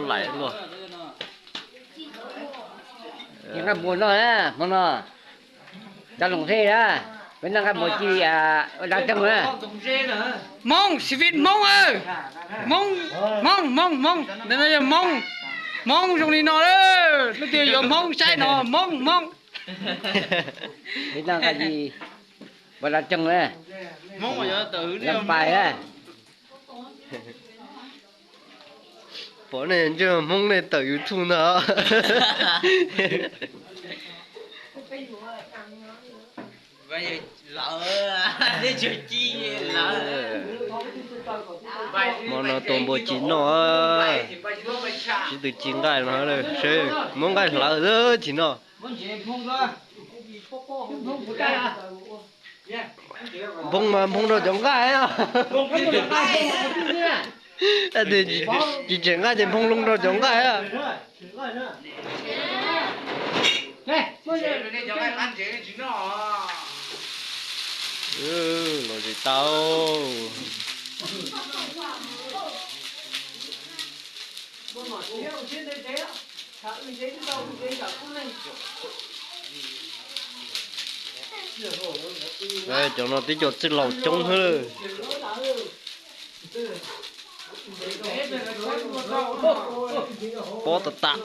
Laim luaj. Nqaij npuas no, hmo no cov loos thej na, peb noj nqaij npuas ci ua dab tseeg na. Hmoob, xib fwb Hmoob, Hmoob, Hmoob, Hmoob, Hmoob, Hmoob zoo li no, leej twg yuav Hmoob saib no, Hmoob, Hmoob. Peb noj nqaij ci ua dab tseeg na. Pais na. Pom nej ntsej Hmoob nej tawm YouTube ntag. Hmo no tua npua ci noj, tsis tu ci nqaij no, seb muab nqaij hlawv xwb tsis noj. Nphoo mas nphoo rau cov nqaij. Tsis tshem nqaij ces nphoo loo rau cov nqaij. Los zis tau. Cov no twb cov txwj laus coob hwb. Pob tas tas.